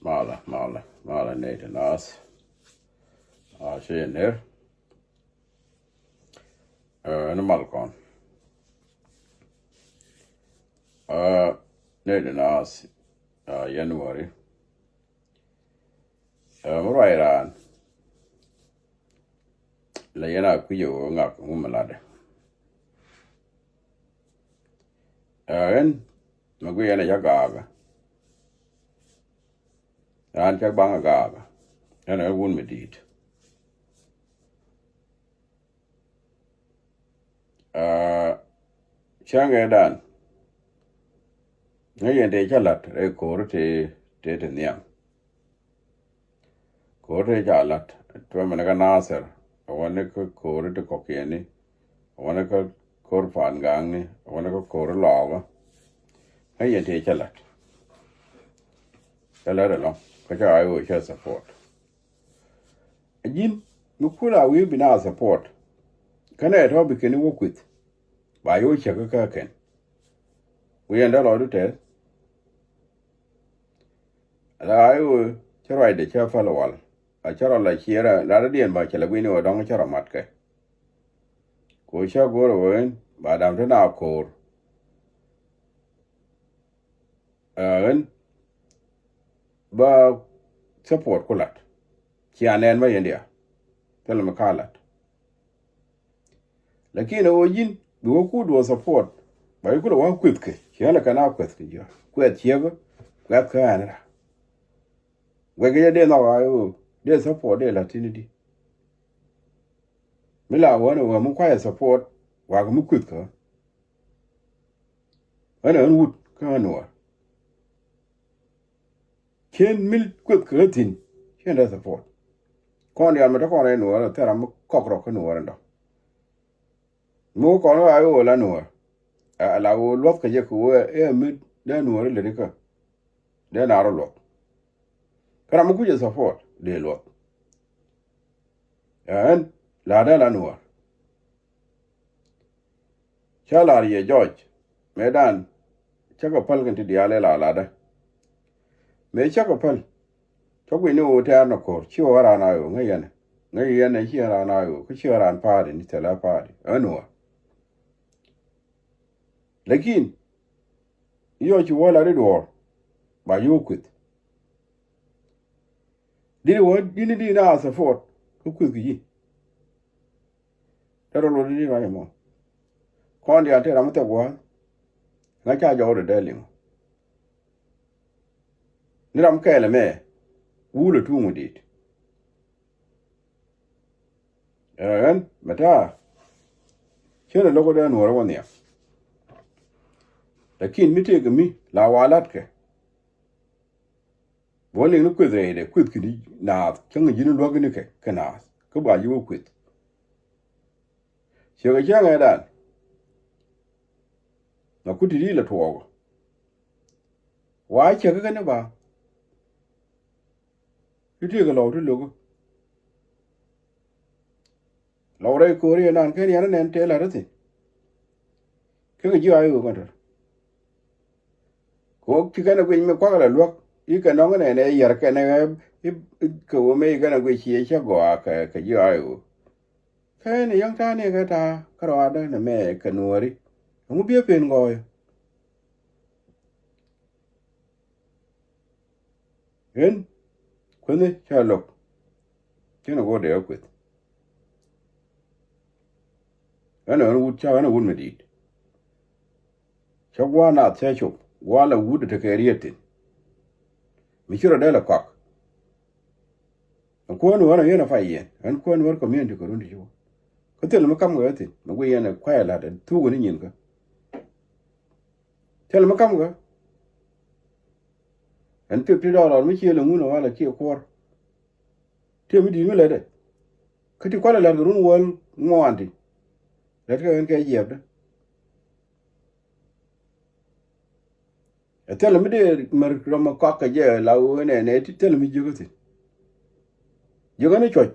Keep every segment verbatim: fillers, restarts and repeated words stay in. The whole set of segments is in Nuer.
Malɛ, malɛ, malɛ nɛy ti naath. A, ci yɛ ner. Ɛ, ni mal kɔn. Ɛ, nɛy ti naath. A, January. Ɛ, mi ruac raan. La yɛn a kui̱c ɛ ɣöö ŋak ŋu mi latdɛ. Ɛ, ɣän mi gui yɛn ɛ ca gaakɛ. Raan cä baŋ ɛ gaakɛ. Ɛn ɛ wun mi di̱i̱t. Aa, cäŋɛ dan. Ŋäc yɛn tëë cä la̱t rɛy ko̱r tëë, tëë ti nhiam. Ko̱r tëë ca la̱t tuɛmɛ ni kä Nathir, a wä ni kä ko̱r ti kɔ̱kiɛni, a wä ni kä ko̱r pa̱a̱n ga̱a̱ŋni, a wä ni kä ko̱r lɔɔkä. Ŋäc yɛn tëë cä la̱t. Cä la̱t ɛlɔ̱ŋ kä cä ɣa̱c ɣöö cä support. A ji̱n mi kul a wi̱i̱ bi na support. Kä nɛ tɔ̱ bi keni wä kueth. Ba yo̱ cäk kä kɛn. Wi̱i̱ ɛn dee lɔcdu tɛth. La a i̱ wee cä ruacdɛ cä päl wal. A cä rɔ la ciɛ rɛ la dee diɛn ba cɛ lɛ gui̱ni wä dɔ̱ŋ cä rɔ mat kɛ. Ko cä go̱r wä ɣän ba dam te na ko̱r. Ɛ ɣän ba support ku lat. Cia nɛn ma yɛn dia. Thilɛ mi ka lat. Lakin ɛ ɣöö ji̱n bi wä kut wä support. Ba yi kulɛ wä kueth kɛ. Ciɛ lɛ kɛn a kueth kɛ jiɔ. Kueth ciɛ bä. Kueth kä ɛn ra. Wek kɛ jɛ dee nhɔk a ɣöö dee support dee lat tini di. Mi la wä ni wä mi kuayɛ support. Wakɛ mi kueth kä. Ɣän ɛ ɣän wut kä ɣän wä. Cien mil kueth kɛ ɣä thi̱n. Cien dee support. Kɔn diaal mi te kɔn rɛy nuɔɔr thɛr ram mi kɔk rɔk kä nuɔɔr in dɔ̱ŋ. Mi wä kɔn ɣä a ɣöö la nuɔɔr. A la ɣöö luɔth kɛ jɛ kɛ ɣöö ɛ mi dee nuɔɔr in lät ikä. Dee naar ɣä luɔth. Kä ram mi kucɛ support dee luɔth. Ɛ ɣän la dee la nuɔɔr. Cä lar yɛ jɔc mëëdan. Cä kɛ päl kɛn ti diaal ɛ la latdä. Mëë cä kɛ päl. Cä guic ni ɣöö tɛ̈r nɔ ko̱r ci ɣöö raan a ɣöö ŋäc yɛn ɛ ŋäc yɛn ɛ ci ɣöö raan a ɣöö kä ci ɣöö raan pa̱a̱ri ni thilɛ pa̱a̱ri ɣän ɣöö. Lakin yɔc ci wä lat i̱ duɔ̱ɔ̱r ba yio̱w kueth. Dini wä dini dini a support kä kueth kɛ ji̱. Tɛ rɔ luɔt ni ruac ɛmɔ. Kɔn diaal tɛ ram mi thɛk gua̱a̱th. Ŋa ca jɔwdɛ dee liŋ. Ni ram kɛɛl ɛmɛ. Wulɛ tuŋ wä dit. Ɛ ɣän mɛ ta̱a̱. Cien ɛ lo̱k wä dee nuɔ̱ɔ̱r wä nhiam. Lakin mi tëëkɛ mi la wa la̱tkɛ. Bä liŋ ni kueth rɛydɛ kueth kini naath cäŋ ji̱n luäk ni kɛ kɛ naath kä ba ji̱ wä kueth. Ciekɛ cäŋ ɛ dan. Na kuti ri lɛ tuɔɔk. Wa cäk kä ni ba. Ti ti kɛ lɔw ti lokä. Lɔw rɛy ko̱ri ɛ nan kɛn yɛn nɛn tëë la̱t ri thi̱n. Kä kɛ ji̱ a i̱ wek mɛn tɔ̱. Kɛ wä ci kɛn ɛ guic mi kuak lɛ luäk i̱ kɛ nɔŋ nɛn ɛ yɛr kɛn ɛ kɛ wä mëë ci kɛn ɛ guic ci ɛ cä gɔaa kɛ ji̱ a i̱ wek. Kɛn ɛ yäŋ ta̱a̱ ni kɛ ta̱a̱ kä rɔaadä nɛ mɛ kɛ nuɔ̱ɔ̱ri. Ɛŋu biɛ pen gɔɔyä. Ɣän kuäni cä lo̱k. Cä ni go̱o̱r dee ɣä kueth. Ɣän ɛ ɣän wut ca ɣän ɛ wut mi di̱i̱t. Cä gua̱a̱r naath cä cop gua̱a̱r la wut ɛ tekɛ riet thi̱n. Mi ci rɔ dee lɛ kɔak. Ɛ kuäär ni wär ɛ yɛn ɛ pay yɛn ɣän kuäär ni wär community kɛ run ti ci wä. Kä thil mi kam kɛ ɣä thi̱n mi guiy yɛn ɛ kuay ɛ la̱t ɛ thuk ɛ ni nyin kä. Thil mi kam kɛ ɣän fifty dollar mi ciël ɛ ŋun ɛ wal ɛ kiɛ kuɔr. Tiɛ mi di̱i̱t mi lätdɛ kä ti kual ɛ la̱t kɛ run wäl ŋuan ti. Lät kɛ ɣän kɛ jiɛpdä. Ɛ thilɛ mi dee mär rɔm ɛ kɔak kɛ jɛ la ɣöö nɛ nɛ ti thilɛ mi jiäkä thi̱n. Jiäkä ni cuɔc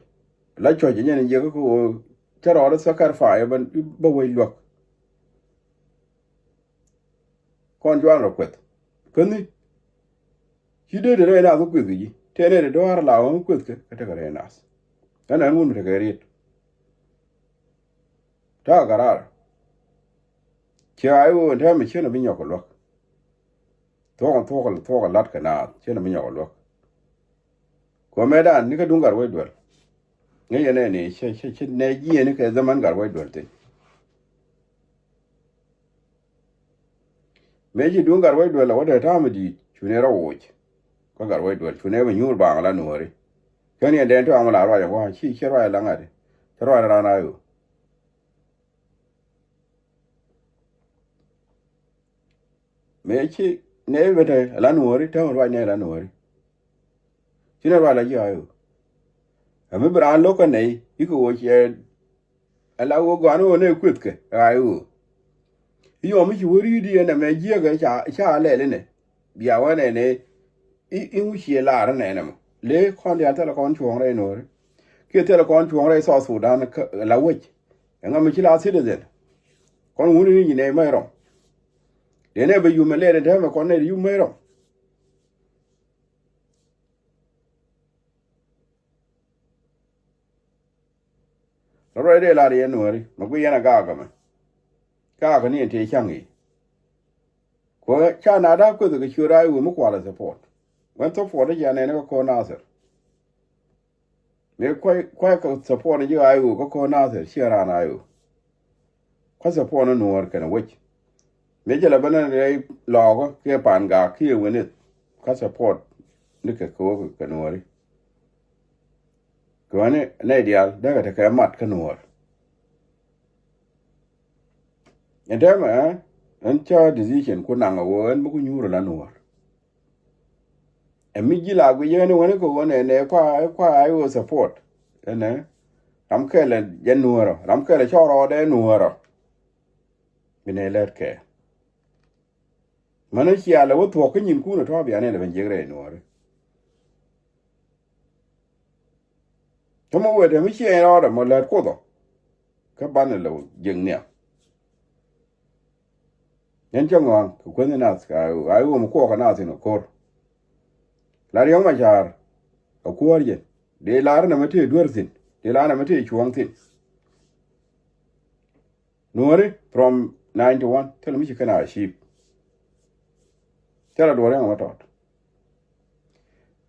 la cuɔc ɛ nyɛn jiäkä kä ɣöö cä rɔɔdɛ thäkɛr pa̱a̱ ɛ bä wec luäk. Kɔn juan rɔ kueth käni. Ci dee te rɛy nath kueth kɛ ji̱. Tëë nɛy ti dɔ̱a̱r la ɣɔ̱ŋ kueth kɛ, kä tekɛ rɛy nath. Ɛn ɛn wun tekɛ riet. Ta̱a̱ garar. Ciɛ a i̱ ɣöö ɛn täämɛ ciɛn ɛ bi nyɔk kɛ luäk. Thuɔ̱k, thuɔ̱k, thuɔ̱k ɛ la̱t kɛ naath, ciɛn ɛ mi nyɔk ɛ luäk. Kuɔmɛdan ni kä duŋ Gatwec Duel. Ŋäc yɛn ɛn i̱ cä, cä, cä nɛ jiɛni kɛ dhaman Gatwec Duel thi̱n. Mëë ci duŋ Gatwec Duel ɛ wä dee ta̱a̱ mi di̱i̱t, cunɛ rɔ woc. Kä Gatwec Duel, cunɛ bɛ nyuur baaŋ la nuɔ̱ɔ̱ri. Kän yɛn dɛn tɔ̱ amɔ la ruac ɛ wä, ci, ci ruac ɛ la ŋa̱t. Ci ruac ɛ raan a ɣöö. Mëë ci nɛy bä te ala nuɔ̱ɔ̱ri, täämɛ ruac nɛy ala nuɔ̱ɔ̱ri. Ci nɛ ruac la ji̱ a i̱ ɣöö. Ɛ mi bi raan lo̱k kä nɛy, i̱ kɛ ɣöö ciɛ ala ɣöö gɔ̱a̱n ɣöö nɛy kuethkɛ, ɛ ɣöö. I̱ yɔm i̱ ci wä ri̱i̱t i̱ ɛn ɛmɛ jiäkɛ ca, ca lɛl inɛ. Bia wä nɛnɛ, i̱, i̱ ŋu ciɛ lar inɛ nɛmɔ. Lee kɔn diaal thilɛ kɔn cuɔ̱ɔ̱ŋ rɛy nuɔ̱ɔ̱ri. Kiɛ thilɛ kɔn cuɔ̱ɔ̱ŋ rɛy South Sudan kä la wec. Ɛŋa mi ci la citizen. Kɔn wuni ni nyi nɛy mɛy rɔm. Dee nɛ bɛ yum ɛ lɛɛt ɛn täämɛ kɔn nɛy ti yum mɛy rɔm. Rɔ ruac dee lar yɛn nuɔ̱ɔ̱ri mɛ gui yɛn a gaak ɛmɛ. Gaak ni ɛn tëë ca̱ŋ i̱. Kuɛ ca na da̱a̱ kueth kɛ ciöt a i̱ wee mi kual ɛ support. Wɛn support i̱ ca nɛn kä ko̱r Nathir. Mëë kuay, kuay kɛ support ji̱ a i̱ wee kä ko̱r Nathir ciɛ raan a i̱ wee. Kä support ni nuɔ̱ɔ̱r kɛnɛ wec. Mëë jɛ la bä nɛn rɛy lɔɔkä kiɛ pa̱a̱n gaak kiɛ wen i̱th. Kä support ni kɛ kɛ wä kɛ nuɔ̱ɔ̱ri. Kɛ wä ni nɛy diaal dee kɛ tekɛ mat kä nuɔ̱ɔ̱r. Ɛn täämɛ ɛn cä decision ku naŋ ɛ wä ɛn mi ku nyuur ɛ la nuɔ̱ɔ̱r. Ɛ mi ji̱ la guic yɛn wä ni kɛ wä nɛ nɛ kua kua a i̱ wä support. Ɛnɛ ram kɛl ɛ jɛ nuɔ̱ɔ̱r ɔ, ram kɛl ɛ cɔɔr ɔ dee nuɔ̱ɔ̱r ɔ. Bi nɛ lɛt kɛ. Mänä cialɛ wä thuɔ̱k kä nyinkun ɛ tɔ̱ bia nɛn ɛ ben jiäk rɛy nuɔ̱ɔ̱ri. Kä mɔ wee te mi ciɛɛny rɔɔdɛ mɔ lät Kuoth ɔ. Kä banɛ lɛ jiäk nhiam. Yɛn cä ŋɔaŋ kɛ kuänh nath ka a i̱ wä mi kuɔɔk kɛ nath in ɛ ko̱r. La Riɛk Macar ɛ kuäär jɛ. Dee lar nɛmɛ tëë duer thi̱n. Dee lar nɛmɛ tëë cuɔ̱ɔ̱ŋ thi̱n. Nuɔ̱ɔ̱ri from ninety one thilɛ mi ci kɛn a achieve. Thilɛ duɔ̱ɔ̱r yɛn wä tɔt.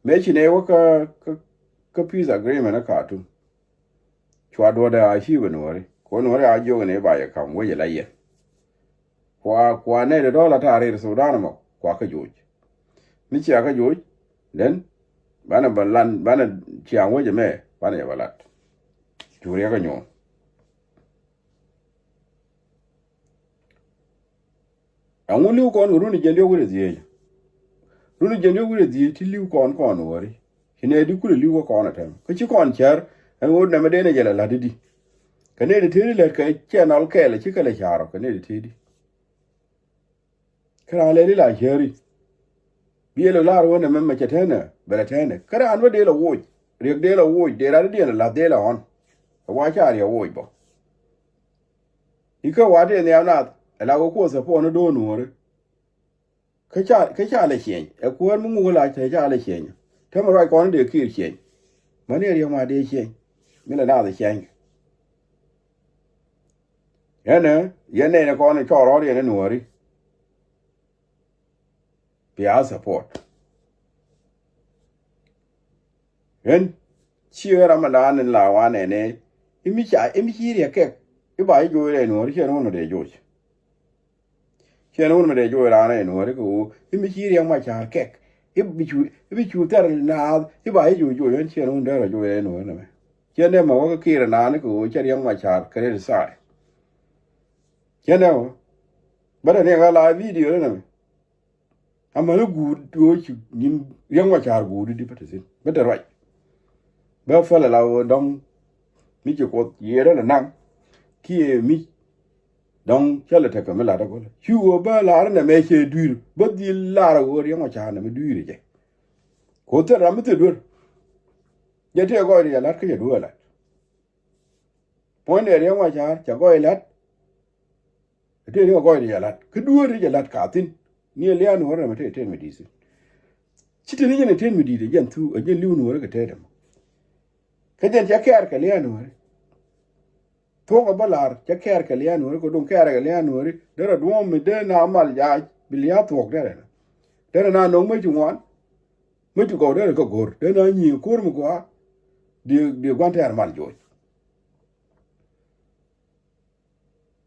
Mëë ci nɛy wä kä, kä, kä peace agreement ɛ Khartoum. Cua duɔ̱ɔ̱r dee a achieve nuɔ̱ɔ̱ri. Kɛ wä nuɔ̱ɔ̱ri a jiök ni ba yɛ ka̱m wec ɛ la yɛn. Kua, kua nɛy dee dɔ̱ɔ̱l a ta̱a̱ rir Sudan ɛmɔ kua kä joc. Mi cia kä joc, then banɛ bä lan, banɛ ciaŋ wec ɛmɛ banɛ yɛ bä lat. Cu Riɛk ɛ nyuɔ̱ɔ̱ŋ. Ɛŋu li̱w kɔn kɛ run jiɛn diɔ̱k wi̱cdɛ dhieec? Run jiɛn diɔ̱k wi̱cdɛ dhieec ti li̱w kɔn kɔn wäri. Ci nɛy di kulɛ li̱w kä kɔn ɛ tɛm kä ci kɔn cär. Ɛn ɣöö nɛmɛ dee nɛ jɛ lɛ la̱t di di. Kɛ nɛy di tëëdi lät kɛ channel kɛɛl ci kɛ lɛ ca̱r ɔ kɛ nɛy di tëëdi. Kä raan lɛli la cääri. Bi yɛ lɛ lar wä nɛmɛ mɛ cɛ tɛnɛ bɛ lɛ tɛnɛ kä raan bä dee lɛ woc. Riɛk dee lɛ woc dee rat diɛn lɛ la̱th dee lɛ ɣɔn. Ɛ wa ca riɛk woc bä. Ikä wa tëë nhiam nath ɛ la wä kuɔth ɛ puɔ̱n do̱r nuɔ̱ɔ̱ri. Kä ca, kä ca lɛ ciɛny ɛ kuäär mi ŋuk ɛ la cɛ ca lɛ ciɛny. Täämɛ ruac kɔn dee kiir ciɛny. Mäni ɛ riɛk ma dee ciɛny. Mi lɛ nath ɛ ciɛny. Yɛnɛ yɛn nɛy ni kɔn cɔɔr rɔɔd yɛn ni nuɔ̱ɔ̱ri. Bia support. Ɣän ci ɣän ram mi naan in la wanɛ ni i̱ mi ca i̱ mi ci riɛk kɛk i̱ ba i̱ joc rɛy nuɔ̱ɔ̱ri ciɛ ni wun mi dee joc. Ciɛ ni wun mi dee joc raan rɛy nuɔ̱ɔ̱ri kɛ ɣöö i̱ mi ci Riɛk Macar kɛk i̱ bi cu i̱ bi cu thɛr naath i̱ ba i̱ joc joc ɣän ciɛ ni wun dee rɔ joc rɛy nuɔ̱ɔ̱ri nɛmɛ. Ciɛ ni mɛ wä kä kiir naan kɛ ɣöö cɛ Riɛk Macar kɛ rɛy thaay. Ciɛ ni wä bä te ni ɣä la video ni nɛmɛ. Amäni guut ɣöö ci nyin Riɛk Macar guut di bä te thi̱n bä te ruac. Bä päl ala ɣöö dɔ̱ŋ mi ci Kuoth yiëërä lɛ naŋ kiɛ mi dɔ̱ŋ cä lɛ tekɛ mi lat agolä. Ci ɣöö bä lar nɛmɛ cɛ dui̱r bä dhil lar ɣöö Riɛk Macar nɛmɛ dui̱r jɛ. Kuoth thil ram mi thil duer. Jɛ tëë gɔɔydɛ jɛ la̱t kä jɛ duer la̱t. Puɔ̱nydɛ Riɛk Macar cɛ gɔɔy la̱t. Tëë ni kɛ gɔɔydɛ jɛ la̱t kä dueeri jɛ la̱t ka thi̱n. Ni ɛ lia̱a̱ ni wärä mɛ tëë tëë mɛ di̱i̱t thi̱n. Ci te ni jɛn ɛ tet mi di̱i̱t ɛ jɛn thuk ɛ jɛn li̱w nuɔ̱ɔ̱ri kɛ tet ɛmɔ. Kä jɛn cɛ kɛɛr kɛ lia̱a̱ nuɔ̱ɔ̱ri. Thuɔ̱k ɛ bä la̱r cɛ kɛɛr kɛ lia̱a̱ nuɔ̱ɔ̱ri kɛ duŋ kɛɛr kɛ lia̱a̱ nuɔ̱ɔ̱ri derɛ duɔ̱ɔ̱m mi dee na mal jaac bi lia̱a̱ thuɔ̱k derɛ na. Derɛ na no̱ŋ mec ti ŋuan. Mec ti gɔw derɛ kä go̱r dee na nyi̱i̱ ko̱r mi gɔaa. Di di gua̱n tɛɛr mal joc.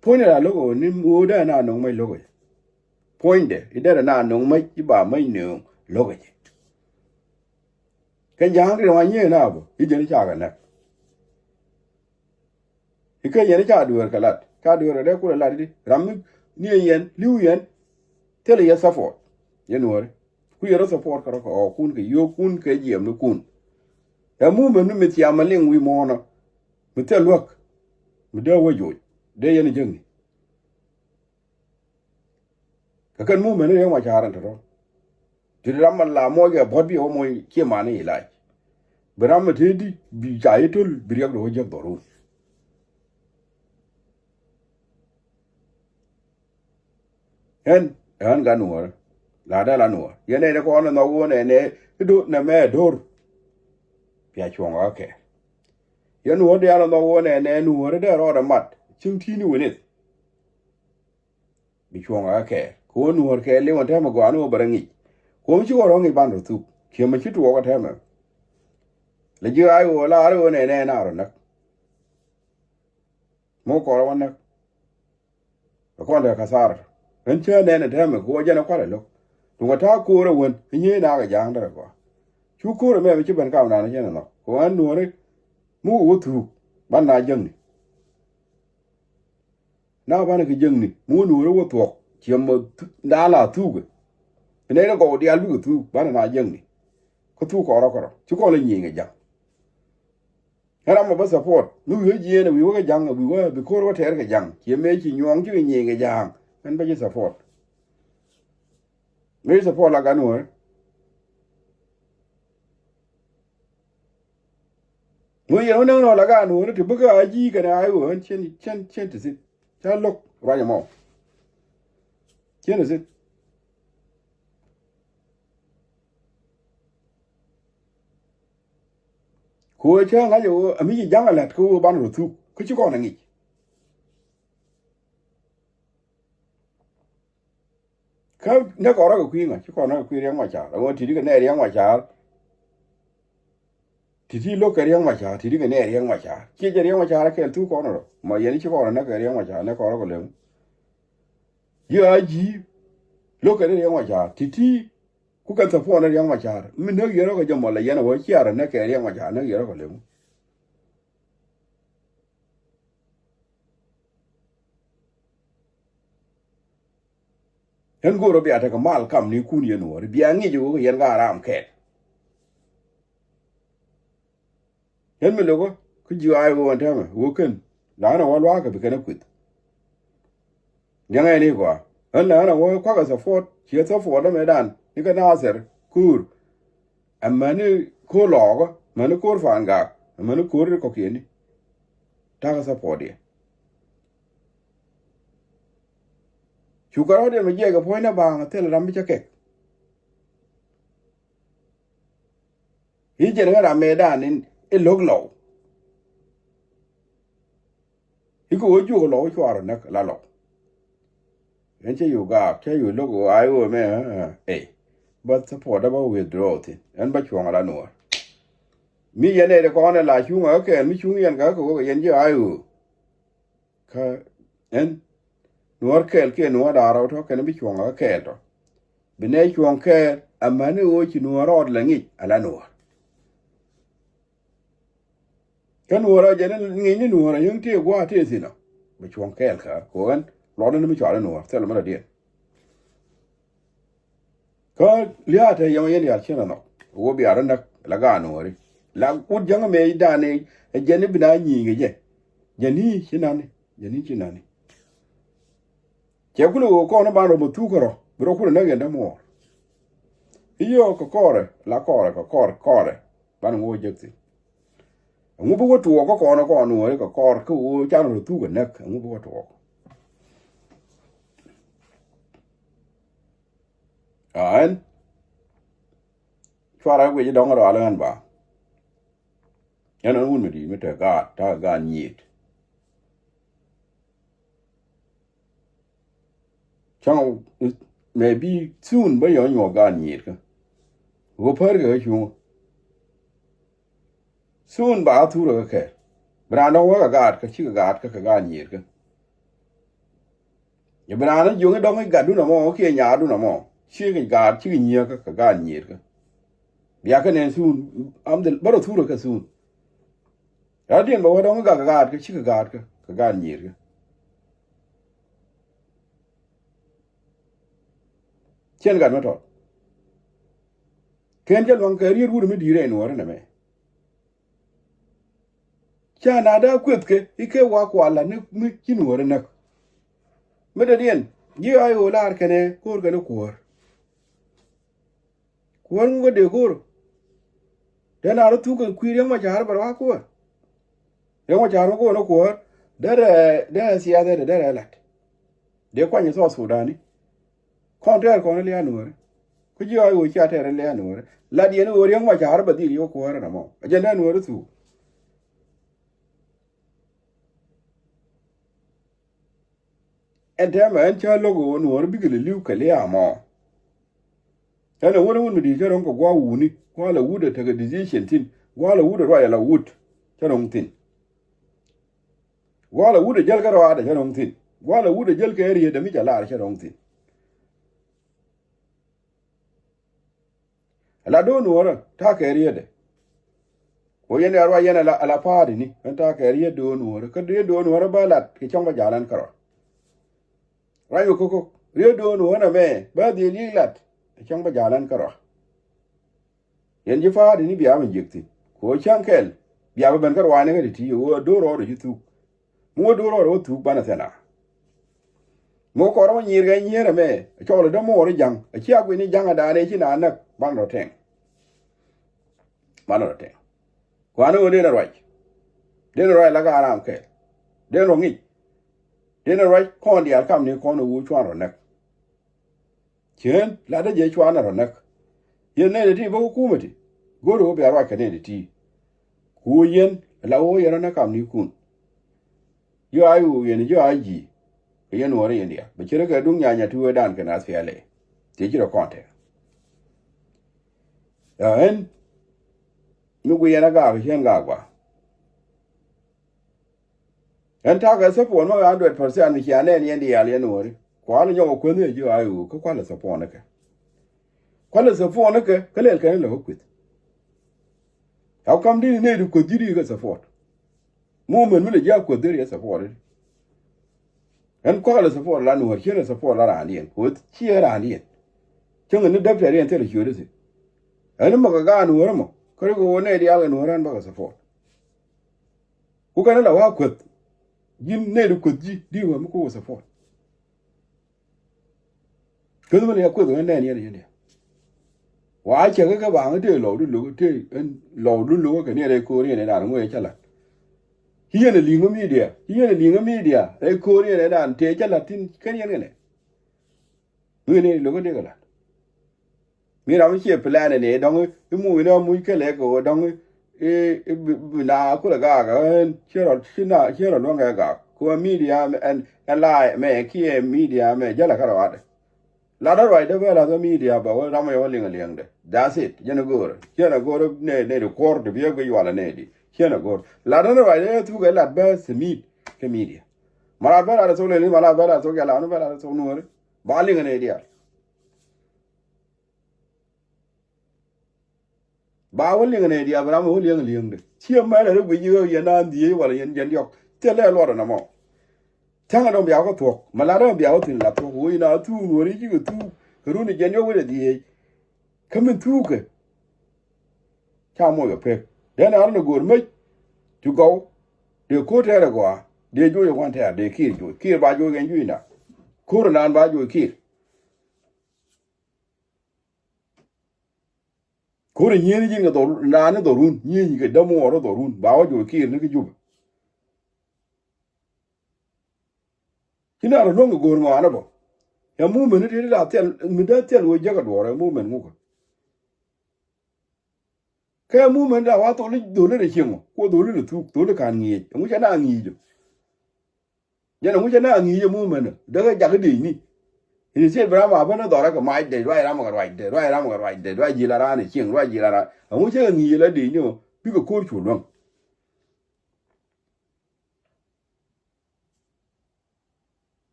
Puɔ̱nydɛ la lo̱k ɣöö ni ɣöö dee na no̱ŋ mec lo̱k ɣöö. Puɔ̱nydɛ i̱ derɛ na no̱ŋ mec i̱ ba mec nööŋ lo̱k ɣöö. Kɛ ja̱a̱ŋ ti rɛm a nyiee na bä i̱ jɛn i̱ cakɛ näk. I̱ kä yɛn i̱ ca dueer kɛ lat ca dueer kɛ dee kulɛ lat i̱ ram mi niee yɛn li̱w yɛn. Thilɛ yɛ support yɛn nuɔ̱ɔ̱ri. Ku yɛ rɔ support kɛ rɔ kɛ ɣɔɔkun kɛ yio̱o̱kun kɛ jiɛmnikun. Ɛ movement mi thiam a liŋ wi̱i̱ muɔ̱ɔ̱nɔ. Mi thil luäk mi dee wä joc dee yɛn jäŋni. Kɛ kɛn movement ni Riɛk Macar ɛn tɔ̱tɔ̱. Ti ram ɛn la muɔc ɛ buɔ̱t bi ɛ wä muɔc cie mani ilac. Bi ram mi te di bi ca i̱ töl bi riɛk dee wä jiäk dhɔrun. Ɣän ɛ ɣän gat nuɔ̱ɔ̱rä. La dee la nuɔ̱ɔ̱r yɛn nɛy ni kɔn ni nhɔk ɣöö nɛnɛ i̱ do̱r nɛmɛ ɛ do̱r. Pia cuɔ̱ŋ ɣä kɛɛr. Yɛn nuɔ̱ɔ̱r diaal ni nhɔk ɣöö nɛnɛ nuɔ̱ɔ̱rä dee rɔɔdɛ mat cieŋ ti̱i̱ni wënith. Bi cuɔ̱ŋ ɣä kɛɛr kɛ ɣöö nuɔ̱ɔ̱r kɛɛr liw ɛn täämɛ gɔaa ni ɣöö bɛ rɔ ŋic. Kɛ ɣöö mi ci ɣɔr ɣä ŋic ban rɔ thuk kiɛ mi ci tuɔɔk ɛn täämɛ. Lɛ ji̱ ɣaac ɣöö la ɣaar ɣöö nɛnɛ ɛn a rɔ näk. Mɔ kɔrɛ wä näk. Ɛ kɔn te kathar. Ɣän cä nɛn ɛ tɛmɛ kɛ wä jɛn ɛ kualɛ lo̱k. Tuŋɛ ta̱a̱ ko̱o̱r ɛ wän ɛ nyieec naak ɛ ja̱a̱ŋ derɛ gɔaa. Cu ko̱o̱r ɛ mɛmɛ ci ben kam naan ɛ cɛn ɛ nhɔk kɛ ɣän nuɔ̱ɔ̱ri. Mi wä wä thuuk ban na jäŋni. Na banɛ kɛ jäŋni mi wä nuɔ̱ɔ̱ri wä thuɔ̱k ciɛ mɔ. Daan la thuukɛ. Ɛ nɛy ni gɔw diaal bikɛ thuuk banɛ na jäŋni. Kä thuuk kɔrɔ kɔrɔ ci kɔn lɛ nyieeny ɛ ja̱ŋ. Ɣän ram ɔ bä support mi wi̱i̱ wä jiɛɛn ɛ wi̱i̱ wä kɛ ja̱ŋ ɛ wi̱i̱ wä bi ko̱r wä tɛɛr kɛ ja̱ŋ ciɛ mëë ci nyuɔ̱ɔ̱ŋ cikɛ nyiëëŋ kɛ ja̱a̱ŋ. Ɣän bä ci support. Mëë ci support la gan wä. Ŋu yɛn wä näŋ nɔ la gan wä ni ti bä kä a ji̱ kɛn a i̱ wä ɣän cien cien cien ti thi̱n. Ca lo̱k ruac ɛmɔ. Cien ti thi̱n. Kɛ ɣöö cä ŋa̱c ɛ ɣöö ɛ mi ci ja̱ŋ ɛ la̱t kä ɣöö banɛ rɔ thuk kä ci kɔn ɛ ŋic. Kä näk kɔn rɔ kɛ kui̱ ŋa̱c ci kɔn rɔ kɛ kui̱ Riɛk Macar ɛ ɣöö ti̱ti̱ kɛ nɛy Riɛk Macar. Ti̱ti̱ lo̱k kɛ Riɛk Macar ti̱ti̱ kɛ nɛy Riɛk Macar ciɛ jɛ Riɛk Macar ɛ kɛl thuk kɔn rɔ mɔ yɛn ci kɔn rɔ näk kɛ Riɛk Macar näk kɔn rɔ kɛ lem. Ji̱ a ji̱ lo̱k kɛ ni Riɛk Macar ti̱ti̱. Ku kɛn support ni Riɛk Macar mi näk yɛn rɔ kɛ jɛ mɔl ɛ yɛn ɛ wä ciarɛ näk kɛ Riɛk Macar näk yɛn rɔ kɛ lemu. Ɣän go̱o̱rä bia tekɛ mal kam ni kun yɛn wä bia ŋic ɛ wä kɛ yɛn ka ram kɛɛl. Ɣän mi lo̱kä kä ji̱ ɣaac ɣöö ɛn täämɛ ɣöö kɛn la ɣän ɛ wä lua̱a̱kɛ bi kɛn ɛ kueth. Liɛŋɛ ni gɔaa ɣän la ɣän ɛ wä kua̱kɛ support ciɛ support ɛmɛ dan ni kä Nathir ko̱o̱r. Ɛmäni ko̱o̱r lɔɔkä mäni ko̱o̱r Pangak ɛmäni ko̱o̱r kɔ̱kiɛni. Ta̱kɛ support yɛ. Cukɛ rɔ̱diɛn mɛ jiɛc kɛ puɔ̱ny ni baaŋ thil ram mi cä kɛk. I̱ jɛn ɣän ram mëëdan in i̱ lo̱k lɔw. I̱ kɛ ɣöö jiök lɔw cuarɛ näk la lɔw. Ɣän cä yuk gaak cä yuk lo̱k ɣöö ay ɣöö mɛ ɛ bä support dä bä withdraw thi̱n ɣän bä cuɔ̱ŋ ala nuɔɔr. Mi yɛn ɛ ti kɔn ɛ la cuŋ ɛ kɛɛl mi cuŋ yɛn kä kɛ ɣöö kɛ yɛn ji̱ ay ɣöö. Kä ɛn nuɔ̱ɔ̱r kɛɛl kiɛ nuɔ̱ɔ̱r da̱a̱r rɔw tɔ̱ kɛn bi cuɔ̱ŋ kä kɛɛl tɔ̱. Bi nɛy cuɔ̱ŋ kɛɛl amäni ɣöö ci nuɔ̱ɔ̱r rɔɔd lɛ ŋic ala nuɔ̱ɔ̱r. Kä nuɔ̱ɔ̱r a jɛn ŋic ni nuɔ̱ɔ̱r a yäŋ tëë gua̱a̱ tëë thi̱n ɔ bi cuɔ̱ŋ kɛɛl kä kɛ ɣöö ɛn luɔtdä ni mi cual i̱ nuɔ̱ɔ̱r thilɛ mi rɔ diɛn. Kä lia̱a̱ te yɛmɛ yɛn diaal cin rɔ nhɔk. Wä bia rɔ näk la gaat nuɔɔri la wut jäŋä mëë dan ɛ jɛn i̱ bi na nyi̱i̱ŋ kɛ jɛ. Jɛn i̱ ci nani jɛn i̱ ci nani. Cɛ kulɛ ɣöö kɔn i̱ ban rɔ mɔ thuk kärɔ bi rɔ kulɛ näk yɛn dämuɔɔr. I̱ yɔɔk kɛ kɔɔrɛ la kɔɔrɛ kɛ kɔɔr kɔɔrɛ ban ŋo̱o̱ jek thi̱n. Ɛŋu bi wä tuɔɔk kä kɔn ɛ kɔn nuɔɔri kɛ kɔɔr kä ɣöö can rɔ thuk ɛ näk ɛŋu bi wä tuɔɔk. Aa ɛn Para guic dɔŋ rɔal ɣän ba. Ɛn ɣän wun mi di̱i̱t mi te gaat, ta̱a̱ gaat nyiet. Cäŋ mɛ bi thun bä yɔ̱ŋ nyuɔ̱k gaat nyiet kä. Ɣöö pär kɛ kä cuŋä. Thun ba thurä kä kɛɛl. Bi raan dɔ̱ŋ wä kɛ gaat kä, cikɛ gaat kä, kɛ gaat nyiet kä. Yɛ bi raan dɔ̱ŋ jiök i̱ dɔ̱ŋ i̱ gatdun ɛmɔ kiɛ nyaadun ɛmɔ, cikɛ gaat, cikɛ nyiet kä, kɛ gaat nyiet kä. Bia kä nɛn thun, am dhil bä rɔ thurä kä thun. Radiɛn bɛ wä dɔ̱ŋ i̱ gat kɛ gaat kä, cikɛ gaat kä, kɛ gaat nyiet kä. Cɛn gat mi tɔt. Ken cä luaŋ kɛ riet wut mi di̱i̱t rɛy nuɔɔri nɛmɛ. Ca na daa kueth kɛ i̱ kɛ wa kual la ni mi ci nuɔɔri näk. Mi dɔ̱diɛn ji̱ a i̱ ɣöö laar kɛnɛ ko̱o̱r kɛnɛ kuäär. Kuäär ŋukä dee go̱o̱r. Dee na rɔ thuk kɛ kui̱ Riek Machar bɛ rɔ a kuäär. Riek Machar mi go̱o̱r ni kuäär derɛ, derɛ thiathɛ dee derɛ lat. Dee kuany South Sudan ni. Kɔn tɛɛr kɔn i̱ lia̱a̱ nuɔɔri. Kä ji̱ ɣɔc ɣöö cia tɛɛr i̱ lia̱a̱ nuɔɔri. Lat yɛn i̱ ɣöö Riek Machar bɛ dhil yio̱w kuäär ɛn ɛmɔ. Ɛ jɛn dee nuɔɔri thuk. Ɛn tɛmɛ ɛn cä lo̱k ɣöö nuɔɔri bikɛ lɛ li̱w kɛ lia̱a̱ mɔ. Ɛn ɛ wun ɛ wun mi di̱i̱t cä ro̱ŋ kɛ gua̱a̱k wuni, gua̱a̱k lɛ wut ɛ tekɛ decision thi̱n, gua̱a̱k lɛ wut ɛ ruac ɛ la wut cä ro̱ŋ thi̱n. Gua̱a̱k lɛ wut ɛ jäl kɛ rɔaadɛ cä ro̱ŋ thi̱n. Gua̱a̱k lɛ wut ɛ jäl kɛ rietdɛ mi cɛ lar cä ro̱ŋ thi̱n. Ala do̱o̱n nuɔ̱ɔ̱rä ta̱a̱ kɛ rietdɛ. Ku yɛn ɛ ruac yɛn ala, ala pa̱a̱tini ɛn ta̱a̱ kɛ riet do̱o̱n nuɔ̱ɔ̱rä. Kä riet do̱o̱n nuɔ̱ɔ̱rä bä lat kɛ cäŋ bä jalan kärɔa. Ruac mi ko̱ko̱k riet do̱o̱n nuɔ̱ɔ̱rä mɛ bä dhil yi̱k lat kɛ cäŋ bä jalan kärɔa. Yɛn ji̱ pa̱a̱tini bia mi jiäk thi̱n. Ku cäŋ kɛl bia bä ben kä ruaacni kä ti̱ti̱ ɣöö do̱r rɔɔdɛ ji̱ thuk. Mi wä do̱r rɔɔdɛ wä thuk banɛ thiɛn a. Mi wä kɔrä wä nyiir kɛ nyier ɛmɛ cɔɔl ɛ dämuɔɔr i̱ ja̱ŋ ɛ ci a guini ja̱ŋ ɛ daanɛ ci na näk banɛ rɔ tɛŋ. Banɛ rɔ tɛŋ. Kuanɛ ɣöö denɛ ruac. Denɛ ruac la ka ram kɛl. Denɛ rɔ ŋic. Denɛ ruac kɔn diaal kamni kɔn ɛ wuu cuan rɔ näk. Cieen latdä jɛ cuanɛ rɔ näk. Yɛn nɛy ti ti bä kä kumɛ ti go̱o̱ri ɣöö bia ruac kɛ nɛy ti ti. Ku ɣöö yɛn la ɣöö yɛn rɔ näk kamnikun. Ji̱ a i̱ ɣöö yɛn ji̱ a ji̱ kɛ yɛn nuɔɔri yɛn diaal bɛ ci rɔ kɛ duŋ nyanya ti wee dan kɛ nath piɛlɛ. Ti ci rɔ kɔn tɛk. Ɛ ɣän mi gui yɛn a gaak cieen gaak ba. Ɛn ta̱a̱ kɛ support ma hundred percent mi cia nɛn yɛn diaal yɛn nuɔɔri. Kual nyɔk ɛ kuänh yɛ ji̱ a i̱ ɣöö kä kual ɛ support ni kɛ. Kual ɛ support ni kɛ kä lɛl kɛn lɛ kä kueth. How come di ni nɛy di kueth ji̱ di kɛ support? Movement mi lɛ ji̱ a kueth di ri ɛ support di. Ɛn kual ɛ support la nuɔɔri cieen ɛ support la raandiɛn kueth ciɛ raandiɛn. Cäŋ ni däptɛriɛn thilɛ ciööri thi̱n. Ɛn ni mɛ kɛ gaat nuɔɔri mɔ kä ri kɛ ɣöö nɛy diaal kɛ nuɔɔri ɛn bä kɛ support. Ku kɛn la wa kueth. Ji̱n nɛy di kueth ji̱ di wä mi ku wä support. Kueth mi ni ya kueth ŋä nɛn yɛn yɛn ya. Wa cɛ kä kɛ baŋ tëë lɔw di lo̱k tëë ɛn lɔw di lo̱k kɛ ni rɛy ko̱r yɛn ɛn an ŋuɛ cä la̱t. Ci yɛn ɛ li̱ŋ kä media ci yɛn ɛ li̱ŋ kä media rɛy ko̱r yɛn ɛn an tëë cä la̱t thi̱n kɛn yɛn kɛ nɛ. Ŋuɛ ni lo̱k kä dee kɛ la̱t. Mi ram mi ciɛ plan ni dɔŋ i̱ muc ni amuc kɛ lɛ kɛ ɣöö dɔŋ i̱ i̱ bi na kulɛ gaak ɣän ciɛ rɔ ci na ciɛ rɔ luäŋ kɛ gaak. Ku ɛ media ɛn ɛn la mɛ kiɛ media mɛ jälɛ kä rɔadɛ. Lat ɛ ruacdä bɛ lath ɛ media bɛ wä ram ɛ wä liŋ ɛ liɛŋdɛ. That's it. Jɛn ɛ go̱o̱rä ciɛ nɛ go̱o̱rä nɛ nɛ di kuɔr ti bi ɛ guic walɛ nɛ di ciɛ nɛ go̱o̱rä. Lat ɛ ruacdä ɛ thuk ɛ lat bä thimit kɛ media. Ma lat bä lat ɛ thok lɛli ma lat bä lat ɛ thok jɛ lat ni bä lat ɛ thok nuɔ̱ɔ̱ri. Ba liŋ ɛ nɛ diaal. Ba wä liŋ nɛ diaal bɛ ram wä liŋ liŋdɛ. Ciɛ mɛn rɛ guic yɛ yɛn naan dhieec walɛ yɛn jɛn diɔk. Thilɛ luɔt ɛn ɛmɔ. Thaŋ ɛdɔŋ bia wä thuɔ̱k mɛ lat ɛmɔ bia wä thi̱n la thuɔ̱k wä in a thuuk nuɔ̱ɔ̱ri cikɛ thuuk. Kɛ run in jɛn diɔk wä dɛ dhieec. Kä min thuukɛ. Ca moc kɛ pek dee na run ɛ go̱o̱r mec. Cu gɔw. Dee ko̱r tɛɛr ɛ gɔaa dee joc ɛ gua̱n tɛɛr dee kiir joc kiir ba joc kɛn juc na. Ko̱r ɛnan ba joc kiir. Ko̱r ɛ nyieen ji̱n kɛ dhɔr naan ni dhɔrun nyieen kɛ dämuɔɔr dhɔrun ba wä joc kiir ni kä Jubɛ. Ci na rɔ luäŋ kɛ go̱o̱r ŋɔaanä bä. Ɛ movement ni ti ti la thil mi dee thil wee jäk ɛ duɔɔr ɛ movement ŋukä. Kɛ movement da wa tholi, dholi rɛ cieŋ ɔ, kuɔ dholi rɛ thuk, dholi kan ŋi̱i̱c. Ɛŋu cɛ na ŋi̱i̱c ɔ? Jɛn ɛŋu cɛ na ŋi̱i̱c ɛ movement ɔ? Dee kɛ jak i̱ dec ni. Ini thiet bi ram a ben i̱ dhɔrɛ kɛ mac dec, ruac ram kɛ ruac dec, ruac ram kɛ ruac dec, ruac ji̱ la raan ɛ cieŋ, ruac ji̱ la raan. Ɛŋu cɛ ŋi̱i̱c ɛ la dec ni ɔ? Bikɛ ko̱r cu luäŋ.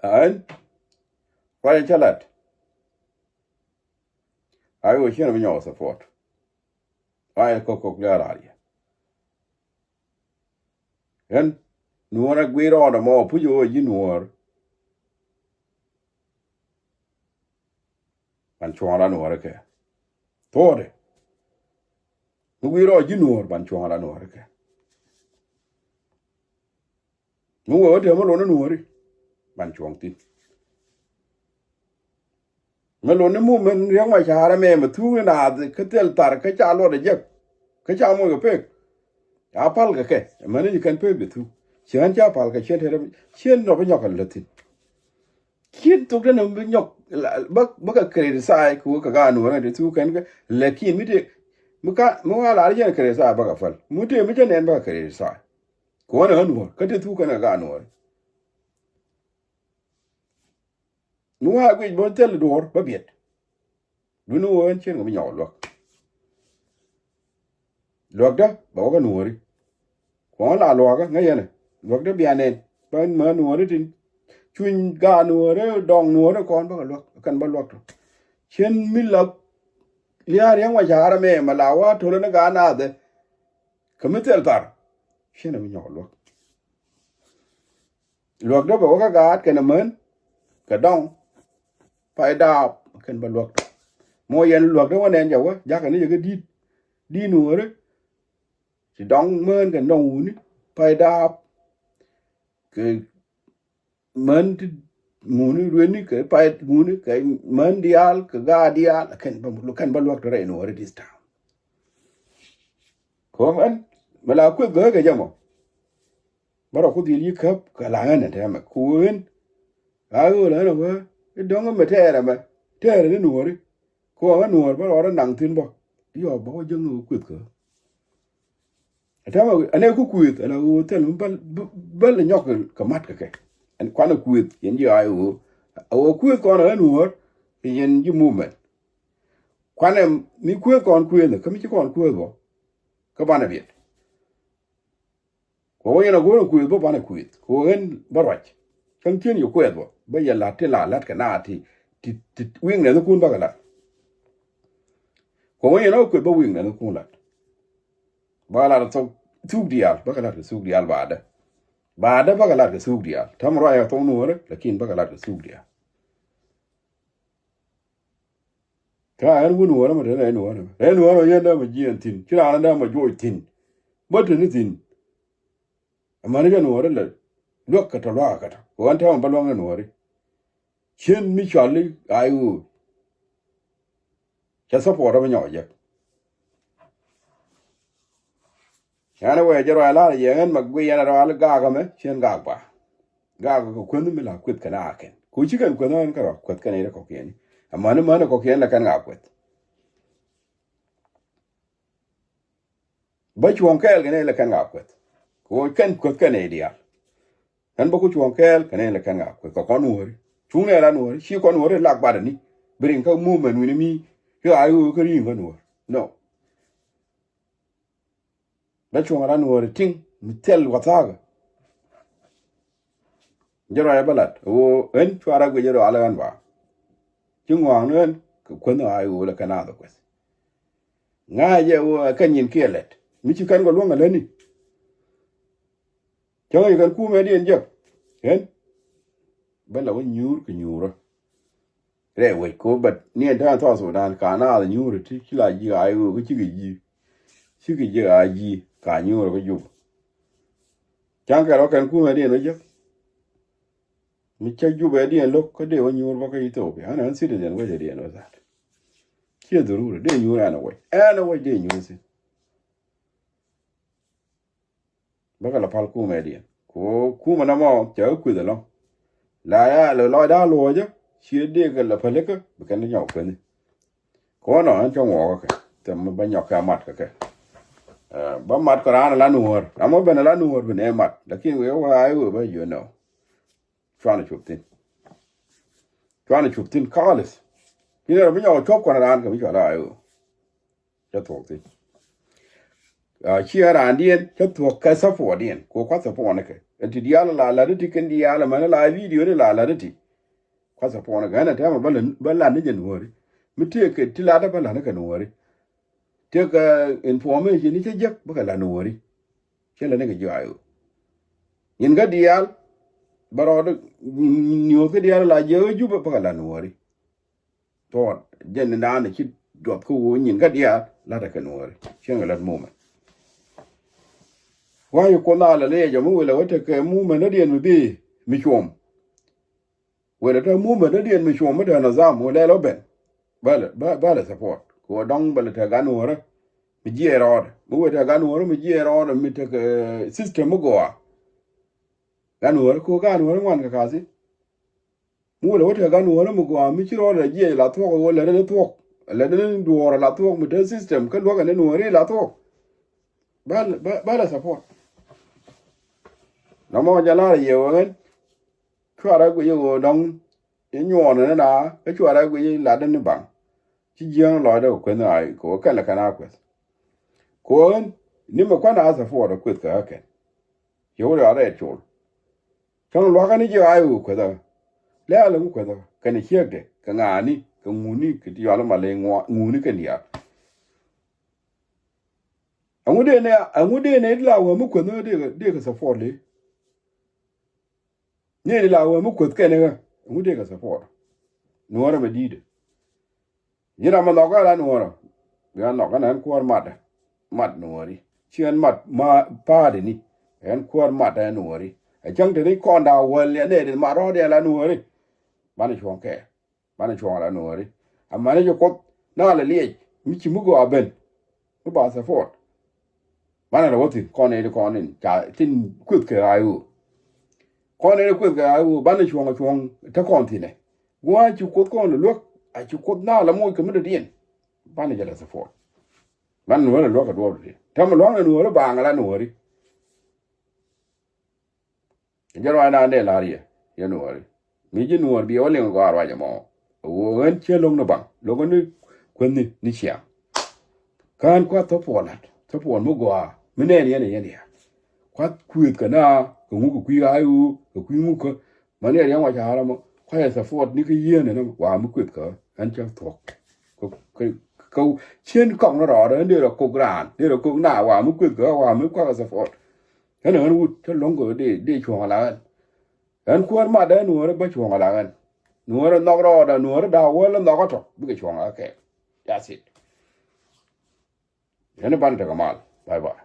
Ɛn ruacɛ cä lat. Ay wä ciɛn bi nyɔk support. Ay kɔk kɔk lɛ rar yɛ. Ɛn nuɔr a guir ɔn mɔ puc wä ji̱ nuɔr. Ban cuɔ̱ŋ ran wä rɛ kɛ thuɔ̱ɔ̱dɛ. Mi wi̱i̱ rɔ ji̱ nuɔ̱ɔ̱r ban cuɔ̱ŋ ran wä rɛ kɛ. Mi wä wä te mi lon ni nuɔ̱ɔ̱ri ban cuɔ̱ŋ thi̱n. Mi lon ni mumɛn riäŋ ma ca̱rä mɛ mi thuuk ni naath kä thil thar kä ca luɔt ɛ jek. Kä ca moc kɛ pek. A pal kɛ kɛ mɛn ni kɛn pek bi thuk. Ciɛn ca pal kɛ ciɛn te rɛ ciɛn nɔ bi nyɔk kɛ lät thi̱n. Cien thok tɛn bi nyɔk bä kɛ criticize kɛ wä kɛ gaat nuɔrä ti thuk kɛn kɛ. Lakin mi te mi ka mi wa lar jɛn criticize bä kɛ päl mi te mi jɛ nɛn bä kɛ criticize. Kɛ wä nɛ ɣän nuɔr kä te thuk kɛn kɛ gaat nuɔrä. Mi wa guic bä thil duɔr bä biɛt. Duŋni ɣöö ɛn cieŋ kɛ mi nyɔk luäk. Luäkdä bɛ wä kä nuɔ̱ɔ̱ri. Kuɔŋä la luäkä ŋäc yɛnɛ luäkdä bia nɛn bä mɛ nuɔ̱ɔ̱ri tin. Cuny gaat nuɔ̱ɔ̱ri dɔŋ nuɔ̱ɔ̱ri kɔn bä kɛ luäk kɛn bä luäk tɔ. Cien mi la lia̱a̱ riäŋ wa ca̱rä mɛ mɛ la wa tolä ni gaat naathɛ. Kɛ mi thil thar cien mi nyɔk luäk. Luäk dee bɛ wä kä gaat kɛn män kɛ dɔŋ. Pay daap kɛn bä luäk tɔ mɔ yɛn luäk dee wä nɛn jɛ wä jakä ni jɛ kä di̱t. Di̱t nuɔ̱ɔ̱ri ci dɔŋ män kɛn dɔŋ wuni pay daap. Kɛ män ti ŋuni rueni kɛ pay ŋuni kɛ män diaal kɛ gaat diaal kɛn bä luäk tɔ rɛy nuɔ̱ɔ̱ri this time. Kɔn ɛn mɛ la kueth gäk kɛ jɛ mɔ. Bä rɔ ku dhil yi käp kɛ laŋ ɛn ɛn tɛmɛ ku wen. A ɣöö laŋ ɛn ɛ wee i̱ dɔ̱ŋ ɛmɛ tɛɛrɛ mɛ tɛɛrɛ ni nuɔ̱ɔ̱ri. Ku ɣän nuɔ̱ɔ̱r bä rɔɔdɛ naŋ thi̱n bä. Yɔɔk bä wä jäŋ ni wä kueth kä. Ɛ tɛmɛ ɛn ɛ ku kueth ɛn ɛ ɣöö thil mi bäl bäl nyɔk kɛ mat kɛ kɛ. Ɛn kuanɛ kueth yɛn ji̱ a ɣöö ɛ ɣöö kueth kɔn ɛ ɣän nuɔ̱ɔ̱r. Yɛn ji̱ movement. Kuanɛ mi kueth kɔn kueth kä mi ci kɔn kueth bä. Kä banɛ biɛt. Kuɔ wä yɛn a go̱o̱r a kuëth bä banɛ kuëth kuɔ ɣän bä ruac. Cäŋ cien yɛ kuɛth bä bä yɛ la̱t ti la la̱t kɛ na ti ti ti wi̱i̱ ŋɛth kun bä kɛ la̱t. Kuɔ wä yɛn a kuëth bä wi̱i̱ ŋɛth kun la̱t. Bä kɛ la̱t thok thuk diaal bä kɛ la̱t kɛ thuk diaal baadä. Baadä bä kɛ la̱t kɛ thuk diaal täm ruac a thok nuɔ̱ɔ̱rä lakin bä kɛ la̱t kɛ thuk diaal. Kä ɣän wun wärä mɛ te rɛy nuɔ̱ɔ̱rä mɛ rɛy nuɔ̱ɔ̱rä yɛn dämɛ jiɛɛn thi̱n ci raan dämɛ juɔc thi̱n. Bä te ni thi̱n. Amäni jɛ nuɔ̱ɔ̱rä lɛ luäk kɛ tɔ luakä kɛ tɔ kɛ ɣän tɛmɛ bä luäŋ rɛy nuɔ̱ɔ̱ri. Cien mi cɔali a i̱ ɣöö cɛ support rɔ mi nyɔk jɛ. Ɛn ɛ wee jɛ ruac lar yɛ ɣän mɛ gui yɛn ɛ ruac gaak ɛmɛ cien gaak ba. Gaak kɛ kuänh mi la kueth kɛn a kɛn ku ci kɛn kuänh ɣän kɛ rɔ kuäth kɛn ɛ kɔkiɛn. Amäni mäni kɔkiɛn lɛ kɛn gaak kuɛth. Bä cuɔ̱ɔ̱ŋ kɛɛl kɛn ɛ lɛ kɛn gaak kuɛth. Ku kɛn kuäth kɛn ɛ diaal. Ɛn bä ku cuɔ̱ɔ̱ŋ kɛɛl kɛn ɛ lɛ kɛn gaak kuɛth kɛ kɔn nuɔ̱ɔ̱ri. Cuŋ nɛ ran nuɔ̱ɔ̱ri ci kɔn nuɔ̱ɔ̱ri lak batdɛ ni bi riŋ kä movement wi̱ni mi. Kä a i̱ ɣöö kä ri̱i̱ŋ kä nuɔ̱ɔ̱r. No. Bä cuɔ̱ŋ ran nuɔ̱ɔ̱ri ti̱ŋ mi thil wathakä. Jɛ ruac bä lat ɣöö ɣän cuarɛ guic jɛ rual ɣän ba. Ci ŋua̱a̱ŋ ni ɣän kɛ kuänh a i̱ ɣöö lɛ kɛn a dhɛ kuɛth. Ŋa̱cɛ ɣöö ɛ kɛn nyin kiɛ lɛt mi ci kɛn kɛ luäŋ ɛ lätni. Cäŋ yɛ kɛn kumɛ diɛn jek ɣän. Bä la wä nyuur kɛ nyuurä. Rɛy wec ko bät ni ɛn tɛn South Sudan ka naath nyuuri ti ci la ji̱ a i̱ ɣöö kä cikɛ ji̱. Cikɛ ji̱ a ji̱ ka nyuuri kä Jup. Ca̱ŋ kɛ rɔ kɛn kumɛ diɛn wä jek. Mi cä Jup ɛ diɛn lo̱k kä dee wä nyuur bä kä Ethiopia ɛn ɛn citizen wec ɛ diɛn wä that. Ciɛ dhururi dee nyuur ɛn ɛ wec ɛn ɛ wec dee nyuur thi̱n. Bä kɛ la pal kumɛ diɛn ku kumɛ na mɔ cɛ kä kueth ɛlɔ̱ŋ. La ya lɛ lɔcda luɔcä ciɛ dee kɛ la pälikä bi kɛn ti nyɔk kuethi. Kuɔnɔ ɛn cä ŋuɔɔkä kɛ Thɛm mi bä nyɔk kɛ mat kɛ kɛ. Ɛ, bä mat kɛ raan ala nuɔ̱ɔ̱r. Ram mi ben ala nuɔ̱ɔ̱r bi nɛ mat. Lakin wee wee ay wee bä yɛ nɔ. Cuanɛ cop thi̱n. Cuanɛ cop thi̱n kalis. Kin rɔ bi nyɔk cuɔp kɔn raan kɛ mi cual ay wee. Cä thuɔ̱k thi̱n. Aa, ciɛ raandiɛn cä thuɔ̱k kɛ support diɛn. Ku kua̱th support ni kɛ. Ɛn ti diaal la la di ti kɛn diaal mɛn la video ni la la di ti. Kua̱th support ni kɛ. Ɛn ɛ tɛmɛ bä la, bä la ni jɛ nuɔ̱ɔ̱ri. Mi tëëkɛ ti la dä bä la ni kɛ nuɔ̱ɔ̱ri. Tëëkɛ information ni cä jek bä kɛ la nuɔ̱ɔ̱ri. Cä la ni kɛ jiɔ ay wee. Nyin kä diaal bä rɔɔd niuth kä diaal la jiɛ wee jup bä kɛ la nuɔ̱ɔ̱ri. Tuɔɔt jɛn ni naan ci duɔth kä ɣöö nyin kä diaal la̱t ɛ kɛ nuɔ̱ɔ̱ri. Cieŋ kɛ lät mumɛ. Wa̱i̱ kuoth na lɛ liɛc ɔ mi wël ɛ wä tekɛ mumɛ nädiɛn mi bi mi cuɔm. Wël ɛ te mumɛ nädiɛn mi cuɔm mi te nidham wël ɛ lɔ ben. Bälɛ, bä-, bälɛ support. Kɛ wä dɔ̱ŋ bälɛ te gan nuɔ̱ɔ̱rä mi jiɛɛr rɔɔdɛ. Mi wël te gan nuɔ̱ɔ̱rä mi jiɛɛr rɔɔdɛ mi tekɛ system mi gɔaa. Gan nuɔ̱ɔ̱rä kɛ wä gan nuɔ̱ɔ̱rä ŋuan kɛ ka̱thi. Mi wël wä te gan nuɔ̱ɔ̱rä mi gɔaa mi ci rɔɔdɛ jiɛc la thuɔ̱k wä lät ni thuɔ̱k. Lät ni duɔɔr la thuɔ̱k mi te system kä luäk ɛn ni nuɔ̱ɔ̱ri la thuɔ̱k. Bä, bä, bälɛ support. Nɔmɔ jɛ lar yɛ wä ɣän. Cuarɛ guic ɣöö dɔ̱ŋ i̱ nyuɔɔnɛ ni na kä cuarɛ guic i̱ latdä ni baŋ. Ci jiääŋ lɔcdä kɛ kueth ni ay kɛ ɣöö kɛn lɛ kɛn a kueth. Kɛ ɣöö ni mɛ kuan a support ɛ kueth kɛ ɣä kɛn. Yɛ wä rɛɛ col. Cäŋ luakä ni jiɛ ay ɣöö kueth ɣä. Lɛ a lɛ ŋu kueth ɣä kɛn ɛ ciekdɛ kɛ ŋa̱a̱ni kɛ ŋuni kɛ ti yɔal ma lɛ ŋuni kɛn diaal. Ɛŋu dee nɛ, ɛŋu dee nɛ la wee mi kueth ni ɣä dee kɛ, dee kɛ support li. Ni ni la wee mi kueth kɛn ɣä ɛŋu dee kɛ support. Nuɔ̱ɔ̱rä mɛ di̱i̱dɛ. Ji̱n ram mi nhɔk ɣä la nuɔ̱ɔ̱rä. Bi ɣä nhɔk ɣän ɛn kuäär matdä. Mat nuɔ̱ɔ̱ri ci ɛn mat ma pa̱a̱tdɛ ni. Ɛn kuäär matdä ɛn nuɔ̱ɔ̱ri. Ɛ cäŋ te ni kɔn da̱a̱ wäl yɛn nɛ di mat rɔ̱ɔ̱dɛ la nuɔ̱ɔ̱ri. Banɛ cuɔ̱ŋ kɛ. Banɛ cuɔ̱ŋ la nuɔ̱ɔ̱ri. Amäni jɛ kuoth na lɛ liɛc mi ci mi gɔaa ben. Mi ba support. Banɛ rɛ wä thi̱n kɔn ëëdi kɔn in ca thi̱n kueth kɛ ɣa̱a̱c ɣöö. Kɔn ëëdi kueth kɛ ɣa̱a̱c ɣöö banɛ cuɔ̱ŋ cuɔ̱ŋ te kɔn thi̱nɛ. Gua̱a̱c ci kuoth kɔn lɛ luäk a ci kuoth na lɛ moc kɛ mi dɔ̱diɛn. Banɛ jɛ lɛ support. Banɛ nuɔ̱ɔ̱ri lɛ luäk kɛ duɔ̱ɔ̱p dɔ̱diɛn täämɛ lua̱ŋ ɛ nuɔ̱ɔ̱ri baaŋ la nuɔ̱ɔ̱ri. Jɛ ruac naan dee la̱r yɛ yɛ nuɔ̱ɔ̱ri. Mi ji̱ nuɔ̱ɔ̱r bi ɛ wä liŋ gɔaa ruac ɛmɔ. Ɣöö ɣän ciɛ lo̱ŋ ni baŋ lo̱ŋ ni kuäthni ni ciaŋ. Kään kua̱th thop puɔl la̱t thop puɔl mi gɔaa mi nɛɛn yɛn ɛ yɛn diaal. Kua̱th kuëëth kɛ na kɛ ŋuk kɛ kui̱ ɣa̱a̱c ɣöö kɛ kui̱ ŋuk kä. Mani ɛ riɛŋ wa ca ram ɔ kua̱c ɛ support ni kä yieen ɛn ɛmɔ wa mi kuëëth kä ɣän cä thuɔ̱k. Kɛ, kɛ, kɛ cien kɔk ni rɔɔdɛ ɣän dee rɔ kok raan dee rɔ kok na wa mi kuëëth kä ɣä wa mi kua̱th ɛ support. Ɣän ɛ ɣän wut cä lo̱ŋ kɛ dee, dee cuɔ̱ŋ ala ɣän. Ɣän kuäär matdä nuɔ̱ɔ̱rä bä cuɔ̱ŋ ala ɣän. Nuɔ̱ɔ̱rä nhɔk rɔɔdä nuɔ̱ɔ̱rä da̱a̱ wäl nhɔk kä tɔ̱ bikɛ cuɔ̱ŋ ala kɛ. That's it. Ɣän i̱ banɛ tekɛ mal. Bye bye.